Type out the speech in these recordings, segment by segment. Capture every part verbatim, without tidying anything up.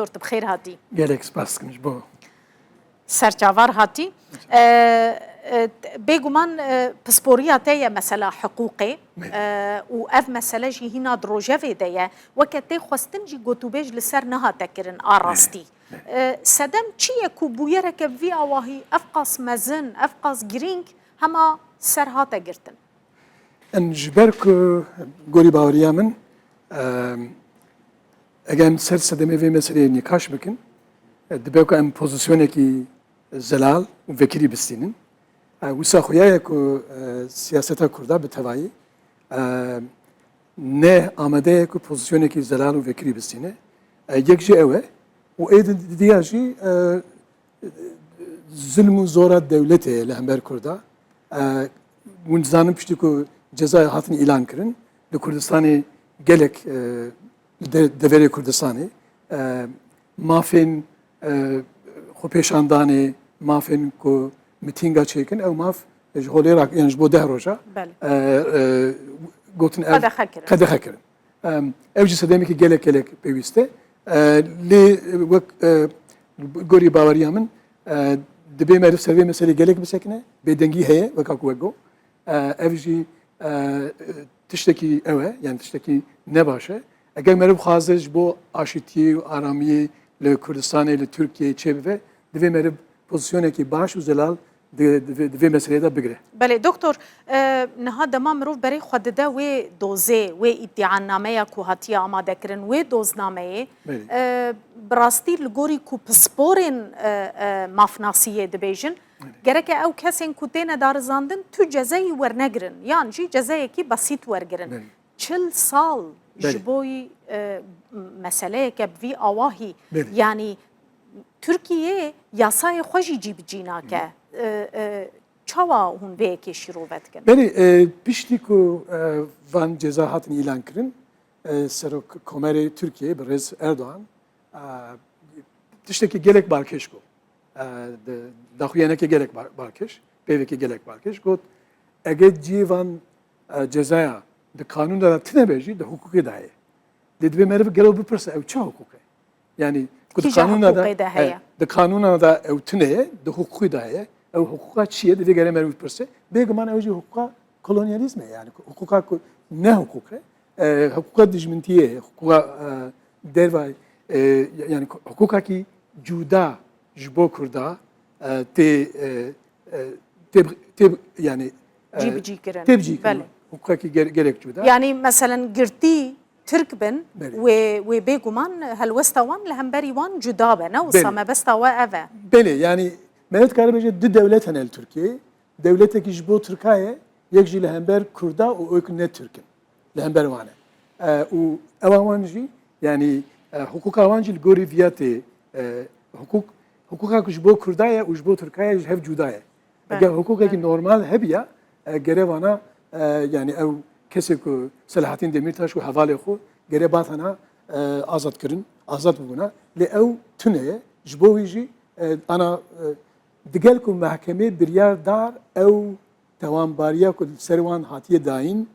Doktor, tu bi xêr hatî. Gelek spas dikim ji bo. Serçavar hatî. E, e, bêguman, e, pisporiya te ye mesela hiqûqê, e, û ev mesele jî hîna di rojevê de ye. Weke tê xwestin jî gotûbêj li ser nehate kirin a rastî. E, sedem çi ye ku bûyereke bi vî awahî ev qas mezin, ev qas girîng hema ser hate girtin? En ji ber ku gorî baweriya min, em, eger em ser sedemê vê meseleyê nîqaş bikin, e, dibe ku em pozîsyonekî zelal û vekirî bistînin. E, wisa xuya ye ku, e, siyaseta Kurda bi tevayî, e, ne amade ye ku pozîsyonekî zelal û vekirî bistîne. E, yek jî ew e û ê di, di diya jî, e, zulm û zora dewletê li hember Kurda. E, hûn dizanin piştî ku cezaya hatin îlan kirin, li Kurdistanê gelek, e, li de-, deverê Kurdistanê, e, mafên, e, xwepêşandanê, mafên ku mitînga çêkin, ew maf ji holê ra, yan ji bo deh roja, Belê. e, e, gotin ev Qedexe kirin. Qedexe kirin. Em, ev jî sedemekî gelek gelek pêwîst e. E, lê wek, e, gorî baweriya min, e, dibê meriv ser vê meselê gelek bisekine. Bêdengî heye, weka ku we got. E, ev jî, e, tiştekî ew e, yani tiştekî nebaş e. Eger meriv xwaze ji bo aşîtiyê û aramiyê li Kurdistanê, li Tirkiyeyê çêbibe, divê meriv pozîsyonekî baş û zelal di, di, vê- di vê meseleyê de bigire. Belê doktor, e, niha dema mirov berê xwe dide wê dozê, wê îdîanameya ku hatiye amadekirin, wê doznameyê, Belê. e, bi rastî li gorî ku pisporên, e, e, mafnasiyê dibêjin, gereke ew kesên ku têne darizandin tu cezeyî wernegirin, yan jî cezeyekî besît wergirin. Belê. Çil sal Belê. ji bo yî, e, meseleyeke bi vî awahî, Belê. yanî Tirkiye yasayê xwe jî cîbicî nake. E, e, çawa hûn vê yekê şîrove dikin? Belê, e, piştî ku, e, van ceza hatin îlan kirin, e, Serok Komerê Tirkiyeyê bi rêz Erdogan, e, tiştekî gelek balkêş got. E, di, daxuyanekê gelek ba- balkêş, peyvekê gelek balkêş got, eger cihê van, e, cezaya di kanûna de tune be jî di hiqûqê de heye. Lê divê meriv gelo bipirse ew çi hiqûq e? Yani ku di Kîja kanûna hiqûqê de heye? e, di kanûna de ew tune ye, di hiqûqê de heye. Ew hiqûqa çi ye? Divê gere meriv bipirse. Bêguman ew jî hiqûqa kolonyalîzm e, yani hiqûqa ku ne hiqûq e. E, hiqûqa dijmintiyê, hiqûqa, e, derva, e, yani hiqûqakî cuda ji bo Kurda, e, tê, e, e, tê, tê, yani, e, Cîbicî kirin. Tê bicî kirin. Belê. Hiqûqakî ger- gerek cuda. Yanî meselen girtî Tirk bin, Belê. wê, wê bêguman helwesta wan li hemberî wan cuda be, ne wisa Belê. mebesta we ev e. Belê, yani me dikare bêje du dewlet hene li Tirkiyeyê. Dewletekî ji bo Tirka ye, yek jî li hember Kurda û ê ku ne Tirk in. Li hember wan e. E, û ewa wan jî, yani, e, hiqûqa wan jî li gorî viya tê, e, hiqûq, hiqûqa ku ji bo Kurda ye û ji bo Tirka ye ji hev cuda ye. Eger hiqûqekî normal hebiya, e, gere vana, e, yani ew kesê ku Selahattin Demirtaş û hevalê xwe gere batana, e, azad kirin, azad bibûna. Lê ew tune ye, ji bo wî jî, e, ana, e, digel ku mehkemê biryar dar ew tewambariya ku li ser wan hatiye dayîn,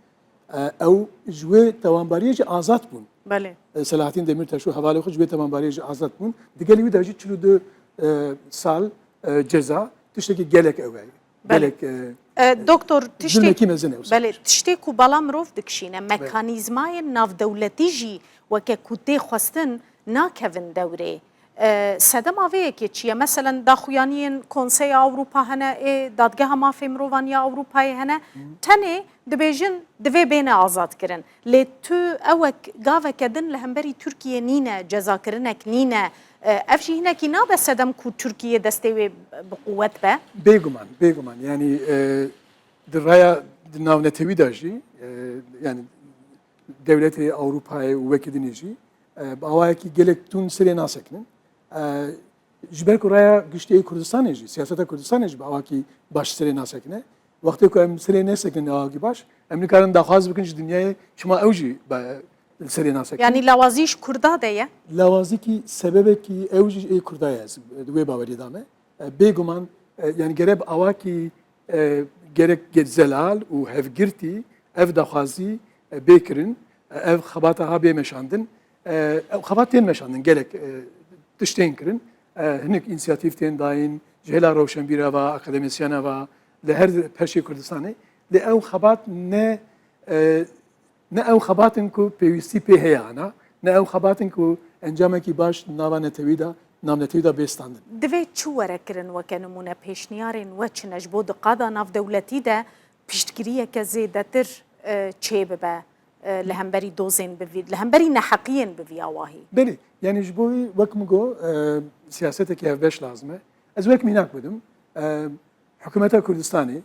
e, ew ji wê tewambariyê jî azad bûn. Belê. E, Selahattin Demirtaş û hevalê xwe ji wê tewambariyê jî azad bûn. Digel wî de jî çil û du, e, sal, e, ceza, tiştekî gelek ew e. Belê. Gelek, e, E, doktor, tiştê, zulmekî mezin e wisa. Belê, tiştê ku bala mirov dikişîne, mekanîzmayên navdewletî jî weke ku tê xwestin nakevin dewrê. E, sedema vê yekê çi ye? Meselen, daxuyaniyên Konseya Ewropa hene, ê Dadgeha Mafê Mirovan ya Ewropayê hene. Tenê dibêjin divê bêne azadkirin. Lê tu ewek gaveke din li hemberî Tirkiyê nîne, cezakirinek nîne. E, ev jî hinekî nabe sedem ku Tirkiye destê wê bi quwet be? Bêguman, bêguman. Yani, e, di raya di navnetewî de jî, e, yani dewletê Ewropayê û wekî dinê jî, e, bi awayekî gelek tund serê nasekinin. E, ji ber ku raya giştî yê Kurdistanê jî, siyaseta Kurdistanê jî bi awakî baş serê nasekine. Wextê ku em serê nesekinin awakî baş, em nikarin daxwaz bikin ji dinyayê çima ew jî be-, li serê nasekinin. Yani lawazî ji Kurda de ye? Lawazîkî sebebekî ew jî ê Kurda ye, ez di wê baweriyê de me. E, bêguman, e, yani gere bi awakî, e, gerek ge-, zelal û hevgirtî ev daxwazî, e, bê kirin, e, ev xebata ha bê meşandin. E, ew xebat tên meşandin gelek, e, tiştên kirin. E, hinek însiyatîf tên dayîn, ji hêla rewşenbîra ve, akademisyen ve, li her perçê Kurdistanê. Lê ew xebat ne, e, ne ew xebat in ku pêwîstî pê heye ana, ne ew xebat in ku encamekî baş nava netewî de, navnetewî de bê standin. Divê çi were kirin weke nimûne pêşniyarên we çi ne ji bo di qada navdewletî de piştgiriyeke zêdetir, e, çêbibe, e, li hemberî dozên bi vî, li hemberî neheqiyên bi vî awahî? Belê, yanî ji bo wî wek min got, e, siyaseteke hevbeş lazim e. Ez wek mînak bidim. E, Hikûmeta Kurdistanê,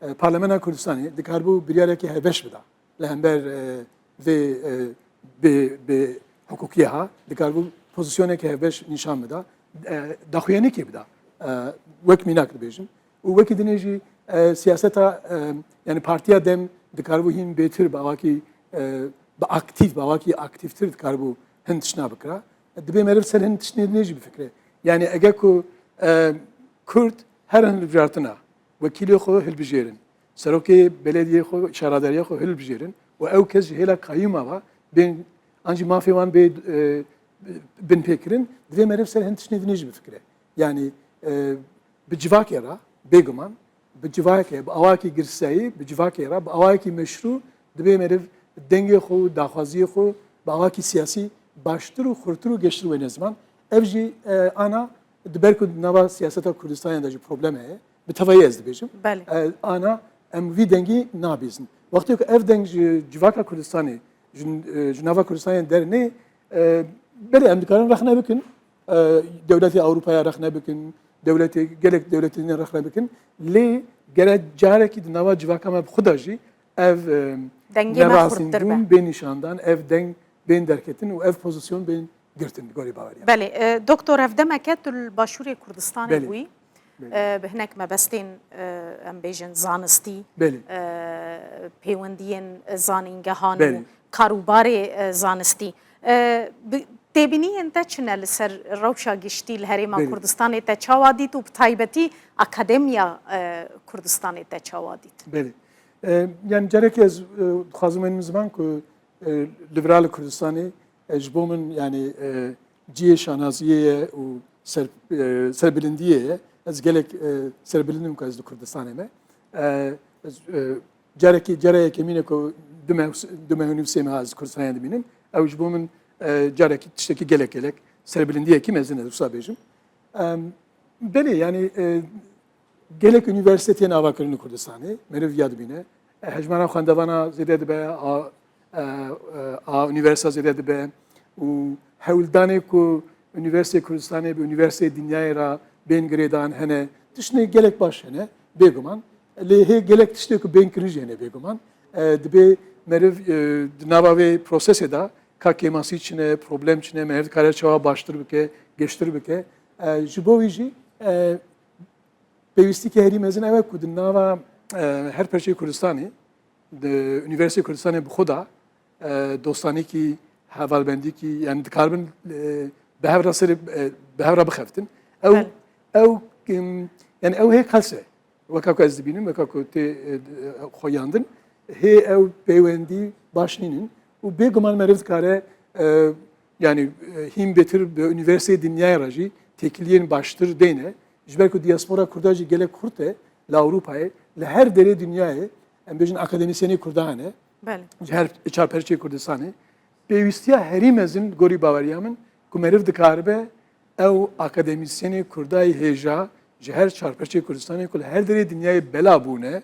e, Parlamena Kurdistanê dikaribû biryarekê hevbeş bida li hember, e, vê, e, bê, bê hiqûqiyê ha, dikaribû pozisyoneke hevbeş nîşan bida, e, daxuyanîkê bida, e, wek mînak dibêjim. Û wekî dinê jî, e, siyaseta, e, yanî partiya DEM dikaribû hîn bêtir bi awakî, e, bi aktîf, bi awakî aktîftir dikaribû hin tiştna bikira. Dibê meriv ser hin tiştnê dinê jî bifikire. Yanî ege ku, e, Kurd herin hilbijartina, wekîlê xwe hilbijêrin, serokê belediyê xwe, şaradariya xwe hilbijêrin û ew kes ji hêla kayyûma ve bên, an jî mafê wan bê, e, binpêkirin, divê meriv ser hin tiştnê dinê jî bifikire. Yanî, e, bi civakê re, bêguman, bi civakê, bi awakî girseyî, bi civakê re, bi awakî meşrû, divê meriv dengê xwe û daxwaziyê xwe bi awakî siyasî baştir û xurtir û gêştir wêne ziman. Ev jî, e, ana di ber ku di nava siyaseta Kurdistanê de jî problem heye, bi tevayî ez dibêjim. Belê. E, ana em vî dengî nabîzin. Wextê ku ev deng ji civaka Kurdistanê, ji, e, ji nava Kurdistanê dernê, e, belê em dikarin rexne bikin, e, dewletê Ewropaya rexne bikin, dewletê, gelek dewletê din rexne bikin, lê gere carekî di nava civaka me bi xwe de jî ev, e, Dengê me xurttir be. nerazîbûn bê nîşandan, ev deng bên derketin û ev pozisyon bên girtin, gorî baweriya. Belê, e, doktor, ev demeke tu li Başûrê Kurdistanê Belê. bûyî. Belê. E, bi hinek mebestên, e, em bêjin zanistî, Belê. e, pêwendiyên zanîngehan Belê. û karûbarê, e, zanistî. E, bi, têbîniyên te çi ne li ser rewşa giştî li Herêma Belê. Kurdistanê te çawa dît û bi taybetî Akademiya, e, Kurdistanê te çawa dît? Belê. E, yani carekê ez, e, dixwazim wênim ziman ku, e, li vira li Kurdistanê, e, ji bo min, yani, e, cihê şanaziyê ye û ser, e, serbilindiyê ye. Ez gelek, e, serbilind im ku ez li Kurdistanê me. E, ez, e, carekî, cara yekemîn e ku du meh, du meh û nîv, sê meha ez Kurdistanê dimînim. Ew ji bo min, e, carekî tiştekî gelek, gelek serbilindiyekî mezin e, wisa bêjim. Em, belê, yani, e, gelek unîversîte tên avakirin li Kurdistanê, meriv ya dibîne. E, hejmara xwendevana zêde dibe, a, e, e, a unîversîta zêde dibe û hewldanê ku unîversîteyê Kurdistanê bi unîversîteyê dinyayê re bên girêdan hene. Tiştê gelek baş hene, bêguman. Lê hê gelek tiştê ku bên kirin jî hene, bêguman. E, dibê meriv, e, di nava vê prosesê de ka kêmasî çi ne, problem çi ne, meriv dikare çawa baştir bike, gêştir bike. E, ji bo wî jî, e, pêwîstîkê herî mezin ew e ku di nava, e, her perçeyê Kurdistanê, di Unîversîteyê Kurdistanê bi xwe de, e, dostanîkî, hevalbendîkî, yani dikaribin, e, bi hev re serê, e, bi hev re bixebtin. Ew, Belê. ew, em, yani ew hê qels e. Weka ku ez dibînim, weka ku tê, e, xweyandin, hê ew peywendî baş nînin û bêguman meriv dikare, e, yani, e, hîn bêtir bi unîversîteyê dinyayê re jî têkiliyên baştir deyne. Ji ber ku diaspora kurda jî gelek kurt e li Ewropayê, li her derê dinyayê, em bêjin akademîsyenê kurda hene, Belê. ji her çar perçeyê Kurdistanê. Pêwîstiya herî mezin gorî baweriya min ku meriv dikaribe ew akademîsyenê kurdayê hêja ji her çar perçeyê Kurdistanê ku li her derê dinyayê bela bûne,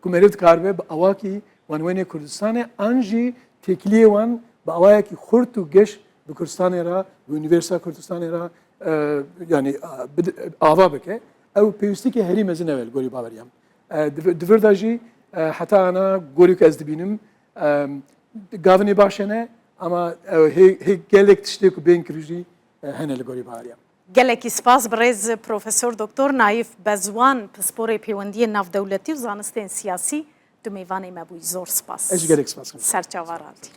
ku meriv dikaribe bi awakî wan wênê Kurdistanê an jî têkiliyê wan bi awayekî xurt û geş bi Kurdistanê re, bi Unîversîteya Kurdistanê re, e, yani, e, bid-, ava bike. Ew pêwîstîkê herî mezin ew e li gorî baweriya min. E, di, di vir de jî, e, heta ana gorî ku ez dibînim, e, gavinê baş hene, ama, e, hê, hê gelek tiştê ku bên kirî jî, e, hene li gorî baweriya min. Gelekî spas birêz Profesor Doktor Naîf Bezwan, pisporê pêwendiyên navdewletî û zanistên siyasî, tu mêvanê me bûyî. Zor spas. Ez jî gelek spas dikim. Serçava radî.